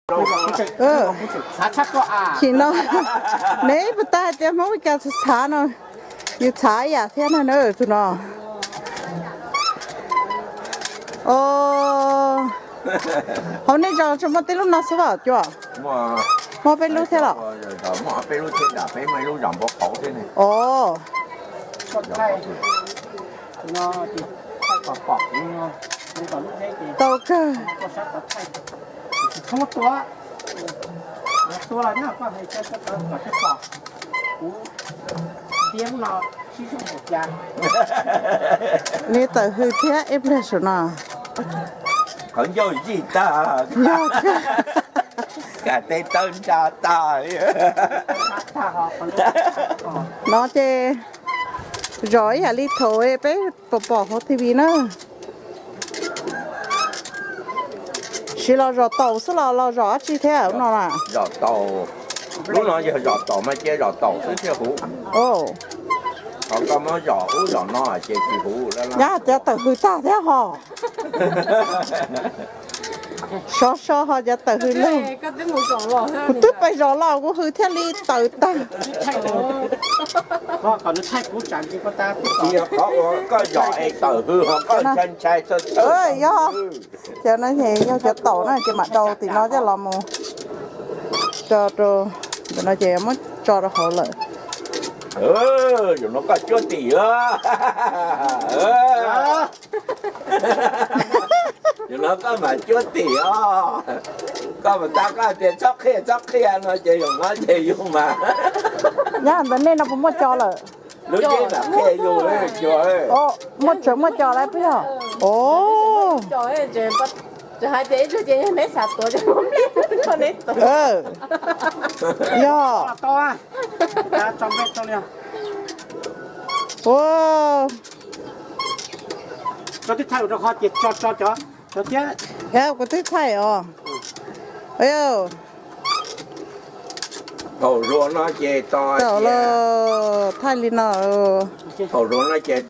Chim no, neb puas tau hais tias Hmoob Mes Kas txhav txhav no, yus txhav ib yam thiab na na tus no. Hauv nej zos tsuas muaj tib lub no xwb os cua? Muaj peb lub thiab los? Os, tau kawg. Neb tawm hws thiab ib pliag saum no. Qhov ncauj zij tag, yog thiab. Kam tes taw nra tag. No ces zos ib yam li thaum peb pom pom hauv T V na. Siv los zos taus xwb los los zos dab tsi thiab no na? Zos taus. Lub no yog zos taus mas cia zos taus xwb thiaj huv. Ho koj muab zos ub zos no ces tsis huv lawm. Nyab cov tawm hws tag thiab ho. Sov so ho cov tawm hws lug. Kuv twb pais zos los kuv hws thiaj li tawm tag. Yog qhov uas koj zos es tawm hws ho koj ntshai ntshai txhawj txhawj. Yog, cov no yog cov taus na ces mam rau tim no coj los mus tso rau, ntawm no ces muab tso rau hauv lawm. Zaum no koj cuab tim. Zaum no koj mam cuab tim os. Koj mus tas koj tias txhob qhia txhob qhia no ces zaum no ces yus mas. Nyab ntawm nej no puas muaj co lawm? Lub ntiaj mam qhia yus. Muaj tseem muaj co lawm puas yog? Os, hais tias ib tug ces neb xav tuav neb tuav. Yog. Ua, kuv twb thaij os. Thaum hluas no ces to, thaum hluas no ces